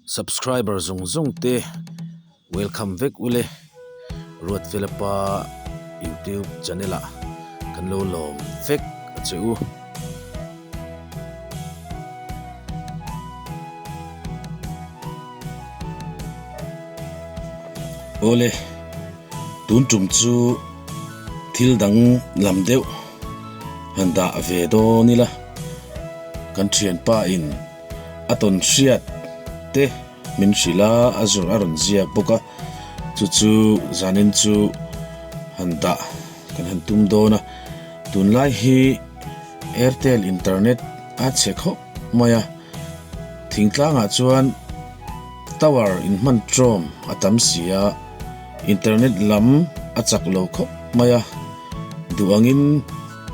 Subscriber zawng zawng te welcome vek ule Ruatfela pa youtube channel ah kan lo lawm vek a che u. Awle tun tum chu thil dang lam deuh han dah ve dawn ila kan thianpa in a tawn hriat te min hrilh a a zawrh a rawn ziak bawk a chu chu zanin chu han dah kan han tum dawn a tunlai hi Airtel internet a chhe khawp mai a thingtlangah chuan tower inhman tawm a tam si a internet lam a chak lo khawp mai a duh angin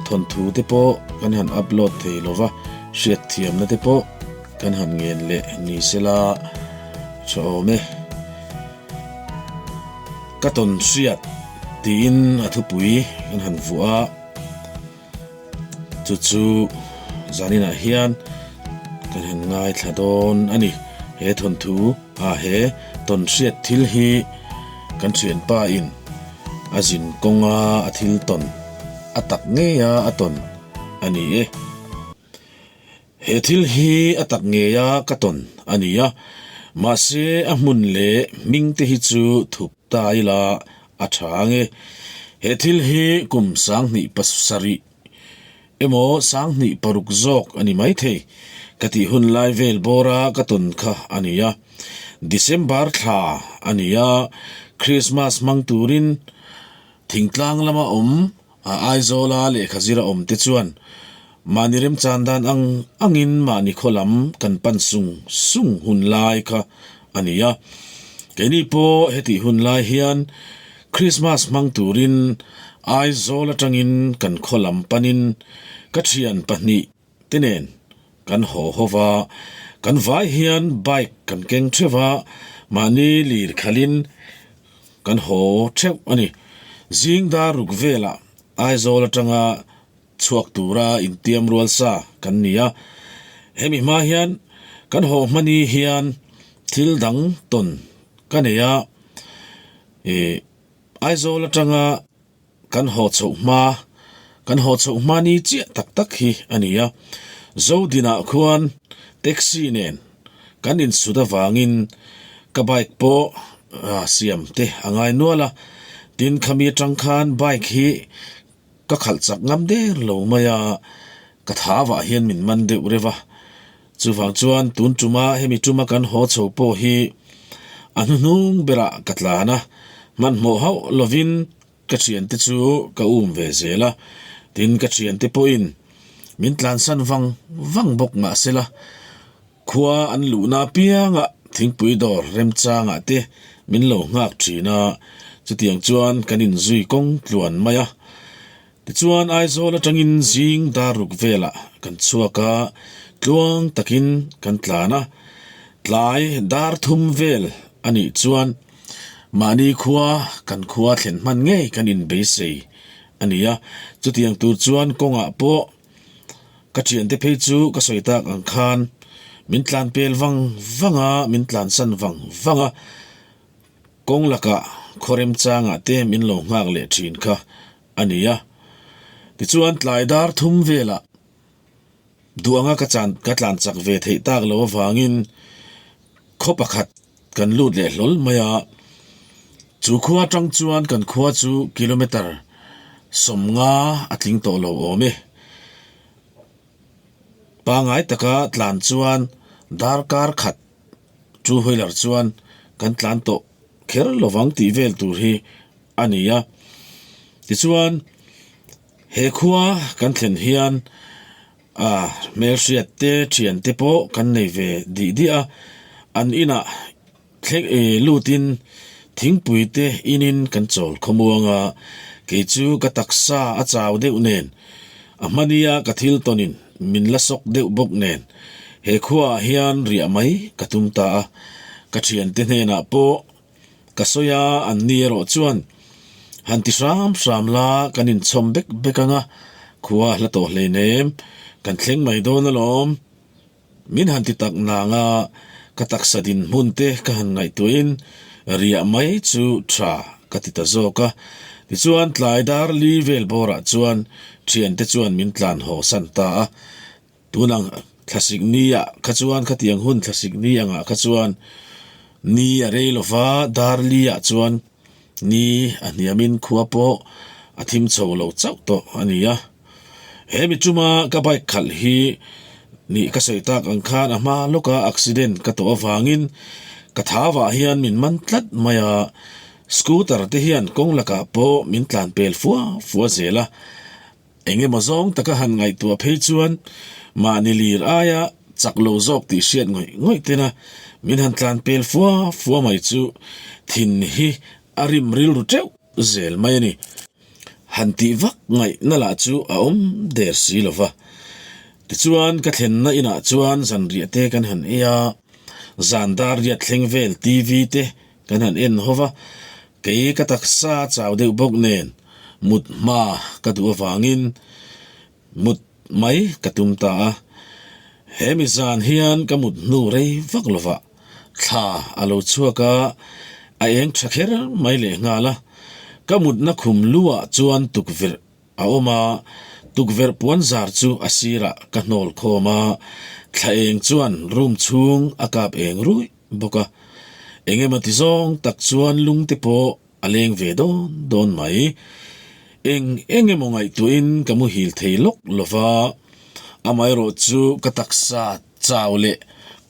thawnthu te pawh kan han upload thei lo va hriatthiamna te pawh kan han ngen leh ni sela tha awm e. Ka tawn hriat tiin a thupui kan han vuah a. Chu chu zaninah hian kan han ngaithla dawn a ni. He thawnthu ah he tawnhriat thil hi kan thianpa in a zin kawnga a thil tawn a tak ngeia a tawn a ni e. He thil hi a tak ngeia ka tawn a ni a, mahse a hmun leh hming te hi chu thup ta ila a tha ang e. He thil hi kum 2007 emaw 2006 zawk a ni maithei ka tih hun lai vel bawra ka tawn kha a ni a. December thla a ni a, Christmas hmang turin thingtlang lama awm A Aizawla lehkha zir a awm te chuan mahni remchan dan ang angin mahni khaw lam kan pan sung sung hun lai kha a ni a. Keini pawh hetih hun lai hian Krismas hmang turin Aizawl atangin kan khaw lam panin ka thian pahnih te nen kan haw haw va, kan vai hian bike kan keng theuh a, mahni lir khalhin kan haw theuh a ni. Zing dar ruk velah Aizawl atanga chhuak tura intiam rual sa kan ni a, hemi hma hian kan haw hmani hian thil dang tawn ka nei a, ih Aizawl atanga Kan haw chhoh hma, kan haw chhoh hma ni chiah tak tak hi a ni a, Zodinah khuan taxi nen kan insut avangin ka bike pawh siam te a ngai nual a, tin khami atang khan bike hi ka khalh chak ngam der lo mai a, ka thavah hian min man deuh reuh a, chuvang chuan tun tuma hemi tuma kan haw chho pawh hi a hnuhnung berah ka tlan a, hmanhmawh hauh lovin Ka thiante chu ka um ve zel a, tin ka thiante pawhin min tlansan vang vang bawk mahsela khua an luhna apiangah thingpui dawr remchangah te min lo nghak thin a, chutiang chuan kan inzui kawng tluan mai a. Tichuan Aizawl atangin zing dar ruk velah kan chhuak a, tluang takin kan tlan a, tlai dar thum vel a nih chuan Mahni khua kan khua thlen hman ngei kan inbeisei a ni a, chutiang tur chuan kawngah pawh ka thiante phei chu ka sawi tak ang khan min tlan pel vang vang a, min tlansan vang vang a, kawng lakah khaw remchangah te min lo nghak leh thin kha a ni a. Tichuan tlai dar thum velah Duh anga ka chan ka tlan chak ve theih tak lo avangin khaw pakhat kan lut leh hlawl mai a, chu khua atang chuan kan khua chu kilometer 50 a tling tawh lo awm e. Pangai taka tlan chuan darkar khat two wheeler chuan kan tlan tawh kher lovang tih vel tur hi a ni a. Tichuan. He khua kan thlen hian a hmelhriat te thian te pawh kan nei ve dih dih a, an inah thleng lutin thingpui te inin kan chawl khawmuang a, kei chu ka taksa a chau deuh nen a hmania ka thil tawnin min la sawk deuh bawk nen he khuaah hian riah mai ka tum ta a, ka thiante hnenah pawh Ka sawi a, an ni erawh chuan han ti hram hram la, kan inchhawm bek bek ang a, khua a hla tawh hleinem, kan thleng mai dawn alawm. Min han ti tak nang a, Ka taksa dinhmun te ka han ngaihtuahin riah mai chu tha ka ti ta zawk a. Tichuan tlai dar li vel bawrah chuan thiante chuan min tlan haw san ta a. Tunang thlasik ni ah kha chuan khatiang hun thlasik ni angah kha chuan ni a rei lova dar li ah chuan ni a hniamin khua pawh a thim chho lo chauh tawh a ni a. He mi chuma ka bike khalh hi nih ka sawi tak ang khan a hma lawka accident ka tawh avangin ka thavah hian min man tlat mai a, scooter te hian kawng lakah pawh min tlan pel fua fua zel a. Eng emaw zawng taka han ngaihtuah phei chuan mahni lir aia chak lo zawk tih hriat ngawih ngawih tena min han tlan pel fua fua mai chu thin hi a rim rilru teuh zel mai a ni. Han tih vak ngaihna lah chu a awm der si lo va. Tichuan ka thlenna inah chuan zanriah te kan han ei a, zan dar riat thleng vel TV te kan han en ho va, kei ka taksa chau deuh bawk nen mut hma ka duh avangin mut mai ka tum ta a. He mi zan hian ka mut hnu rei vak lovah thla a lo chhuak a, a eng tha kher mai leh nghal a. Ka mutna khum luah chuan tukverh a awm a, tukverh puan zar chu a sirah ka hnawl khawm a, thla eng chuan room chhung a kap eng ruih bawk a. Eng emaw ti zawng tak chuan lungte pawh a leng ve dawn dawn mai. Eng eng emaw ngaihtuahin ka muhil thei lawk lo va, amaherawh chu ka taksa chau leh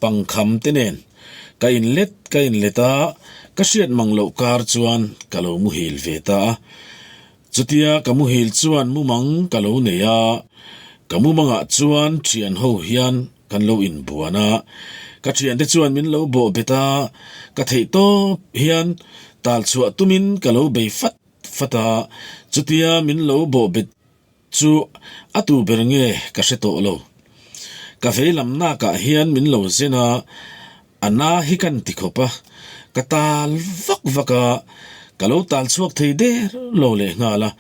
pangkham te nen ka inlet ka inlet a, ka hriat mang loh kar chuan ka lo muhil ve ta a. Chutia ka muhil chuan mumang ka lo nei a, ka mumangah chuan thian ho hian kan lo inbuan a, ka thiante chuan min lo bawh bet a, ka theih tawp hian tal chhuah tumin ka lo bei fat fat a, chutia min lo bawh bet chu a tu ber nge ka hre tawh lo. Ka vei lam nakah hian min lo zen a, A na hi kan ti khawp a, ka tal vak vak a, ka lo tal chhuak thei der lo leh nghal a,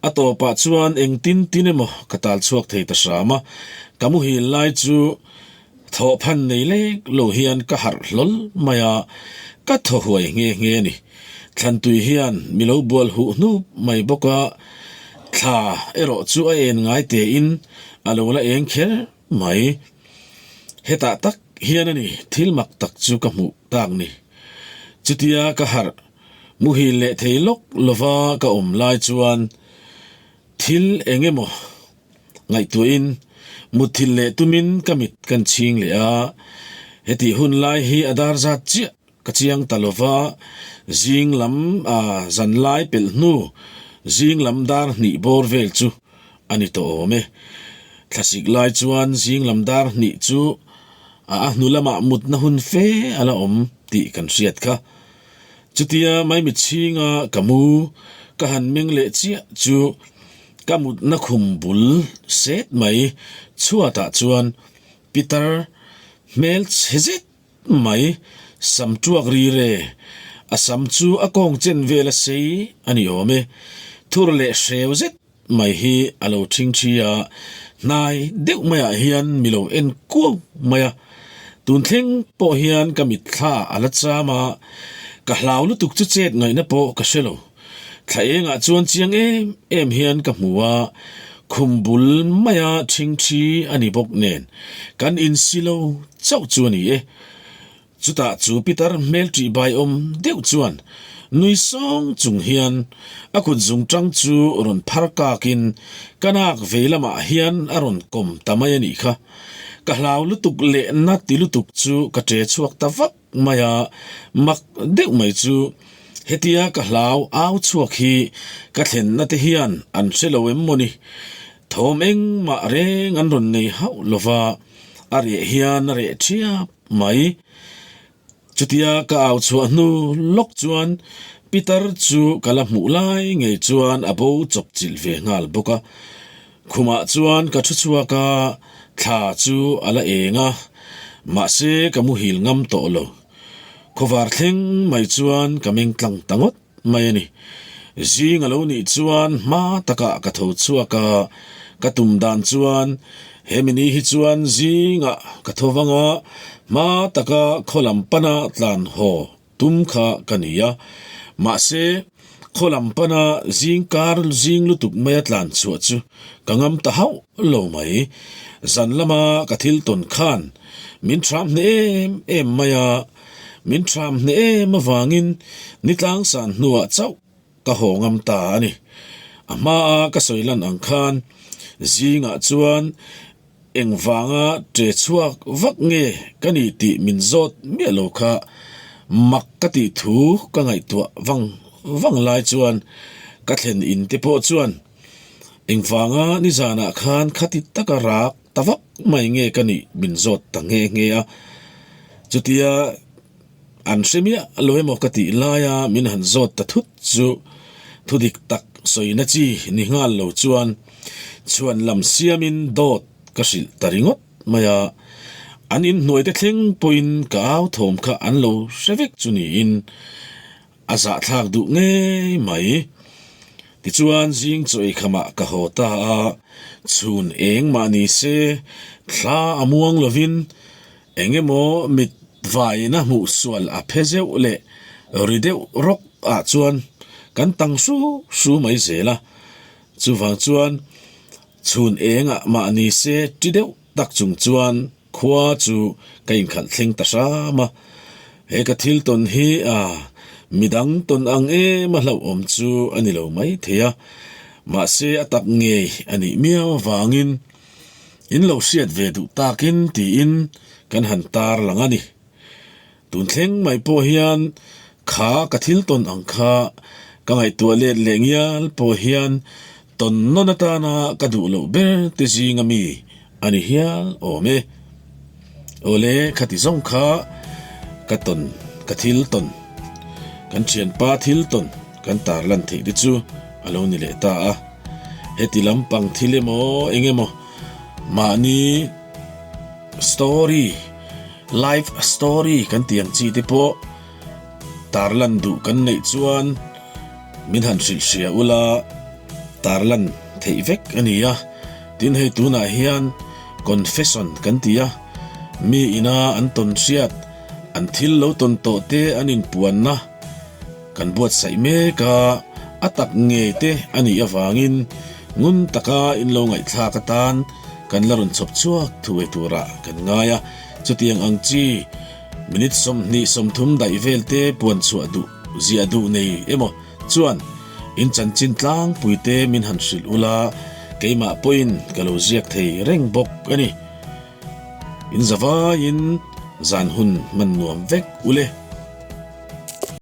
a tawpah chuan engtin tin emaw ka tal chhuak thei ta hram a, ka muhil lai chu thawhphan nei lek lo hian ka harh hlawl mai a, ka thaw huai nghe nghe a ni. Thlantui hian mi lo bual huh hnup mai bawk a, thla erawh chu a en ngai tein a lo la eng kher mai. Hetah tak hian a ni thil mak tak chu ka hmuh tak ni. Chutia ka harh muhil leh thei lawk lova ka awm lai chuan thil eng emaw ngaihtuahin mutthilh leh tumin ka mit kan chhing leh a. Hetih hun lai hi a dar zat chiah Ka chiang ta lova, zing lam a zan lai pelh hnu zing lam dar hnih bawr vel chu a ni tawh awm e. Thlasik lai chuan zing lam dar hnih chu a a hnu lamah mutna hun fe a la awm tih kan hriat kha. Chutia maimit chhinga ka mu ka han meng leh chiah chu ka mutna khum bul set mai chhuatah chuan Pitar hmel chhe zet Mai, sam tuak ri re. A sam chu a kawng chen vel a sei a ni awm e. Thur leh hreu zet mai hi a lo thing thi a, hnai deuh maiah hian mi lo en kuau mai a. Tun thleng pawh hian ka mitthla a la cham a, ka hlau lutuk chu chet ngaihna pawh ka hre lo. Thla engah chuan chiang em em hian ka hmu a, khum bul maia thing thi a ni bawk nen kan insi lo chauh chu a ni e. Chutah chu Peter hmel ṭih bai awm deuh chuan nui sawng chung hian a kut zungṭang chu rawn phar kakin ka nak vei lamah hian a rawn kawm ta mai a nih kha. Ka hlau lutuk leh na ti lutuk chu ka ṭe chhuak ta vak. Mai a, mak deuh mai chu hetia ka hlau au chhuak hi ka thlenna te hian an hre lo em maw ni? Thawm engmah reng an rawn nei hauh lo va, a reh hian a reh ṭhiap mai. Chutia ka au chhuah hnu lawk chuan Peter chu ka la hmuh lai ngei chuan a bo chawp chilh ve nghal bawk a. Khumah chuan ka thu chhuak a, thla chu a la eng a, mahse ka muhil ngam tawh lo. Khawvar thleng mai chuan ka meng tlang ta ngawt mai a ni. Zing a lo nih chuan hma takah ka tho chhuak a, ka tum dan chuan. Hemi ni hi chuan zingah ka tho vang a, hma taka khaw lam pana tlan haw tum kha ka ni a. Mahse, khaw lam pana zing kar zing lutuk maia tlan chhuah chu ka ngam ta hauh lo mai. Zan lama ka thil tawn khan min thram hneh em em mai a, min thram hneh em avangin ni tlangsan hnuah chauh ka haw ngam ta a ni. A hmaa ka sawi lan ang khan zingah chuan engvanga ṭe chhuak vak nge ka ni tih min zawt miah lo kha mak ka tih thu ka ngaihtuah vang vang lai chuan ka thlen in te pawh chuan engvanga nizanah khan khati taka rak ta vak mai nge ka nih min zawt ta nghe nghe a. Chutia. An hre miah lo emaw ka tih laia min han zawt ta thut chu thu dik tak sawina chi ni nghal lo chuan chhuan lam siamin dawt ka hrilh ta ringawt mai a. An inhnuaite thleng pawhin ka au thawm kha an lo hre vek chu niin a zahthlak duh ngei mai. Tichuan zing chaw eikhamah ka haw ta a, chhun eng mah ni se thla a muang lovin Eng emaw mit vaina hmuh sual a phe zeuh leh ri deuh rawk ah chuan kan tang hru hru mai zel a, chuvang chuan chhun engah mahni se ti deuh tak chung chuan khua chu ka inkhalh thleng ta hram a, he ka thil tawn hi a midang tawn ang em a hlauhawm chu a ni lo mai thei a, mahse a tak ngei a nih miau avangin In lo hriat ve duh takin tiin kan han tar lang a ni. Tun thleng mai pawh hian kha ka thil tawn ang kha ka ngaihtuah let leh ngial pawh hian tawn nawn atana ka duh loh ber te zinga mi a ni hial awm e. Awle khati zawng kha ka tawn ka thil tawn kan thianpa thil tawn kan tar lan theih te chu a lo ni leh ta a. Heti lampang thil emaw eng emaw mahni story life story kan tih ang chi te pawh tarlan duh kan neih chuan min han hrilh hria ula tarlan theih vek a ni a. Tin hei tunah hian confession kan ti a, mi ina an tawn hriat an thil lo tawn tawh te an inpuanna. Kan buatsaih mek a, a tak ngei te a nih avangin ngun taka in lo ngaihthlak atan kan la rawn chhawp chhuak thuai turah kan ngai a. Chutiang ang chi minute 20 30 daih vel te puan chhuah duh ziah duh nei emaw chuan in chanchin tlangpui te min han hrilh ula keimah pawhin ka lo ziak thei reng bawk a ni. In zavaiin zan hun hman nuam vek ule.